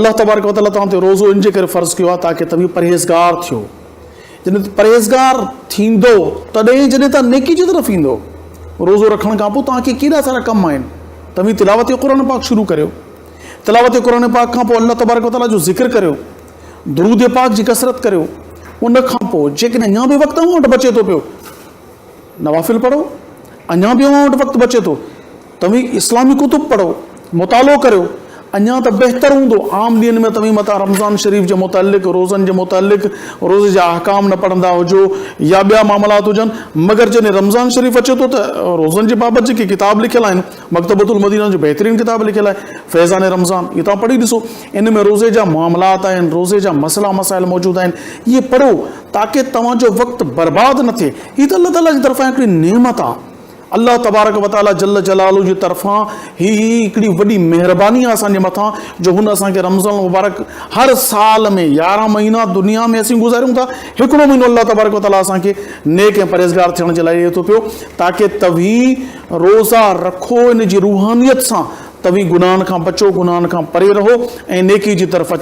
الله تبارڪ وتعاليٰ توهان تي روزو ان جي ڪري فرض ڪيو آهي تاڪه توهين پرهيزگار ٿيو. جڏهن پرهيزگار ٿيندو تڏهن جڏهن توهان نيڪي جي طرف ايندو. روزو رکڻ کان پوء توهان کي ڪيڏا سارا ڪم آهن. توهين تلاوت قرآن پاڪ شروع ڪريو. تلاوت قرآن پاڪ کان پوء الله تبارڪ وتعاليٰ جو ذڪر ڪريو. درود پاڪ جي ڪثرت ڪريو. ان کان پوء جيڪڏهن اڃا به وقت اوهان وٽ بچي ٿو پيو نوافل پڙهو. اڃا به اوهان وٽ وقت بچي ٿو توهين اسلامي ڪتب پڙهو، مطالعو ڪريو، اڃا ته بهتر هوندو. عام ڏينهن ۾ توهين متان رمضان شريف جي متعلق، روزن جي متعلق، روزي جا احڪام نه پڙهندا هجو يا ٻيا معاملات هجن، مگر جڏهن رمضان شريف اچي ٿو ته روزن جي بابت جيڪي ڪتاب لکيل آهن، مڪتبة المدينه جو بهترين ڪتاب لکيل آهي فيضان رمضان، اهو توهان پڙهي ڏسو، ان ۾ روزي جا معاملات آهن، روزي جا مسئلا مسائل موجود آهن، اهي پڙهو تاڪه توهان جو وقت برباد نه ٿئي. هي ته الله تعاليٰ جي طرفان هڪڙي نعمت آهي. الله تبارڪ و تعاليٰ جل جلاله جي طرفان هي هڪڙي وڏي مهرباني آهي اسان جي مٿان جو هن اسان کي رمضان المبارڪ هر سال ۾ 11 مهينا دنيا ۾ اسين گذاريون ٿا، هڪڙو مهينو الله تبارڪ و تعاليٰ اسان کي نيڪ ۽ پرهيزگار ٿيڻ جي لاء ڏئي ٿو پيو تاڪه توهين روزا رکو ان جي روحانيت سان توهين گناهن کان بچو، گناهن کان پري رهو ۽ نيڪي جي طرف اچو.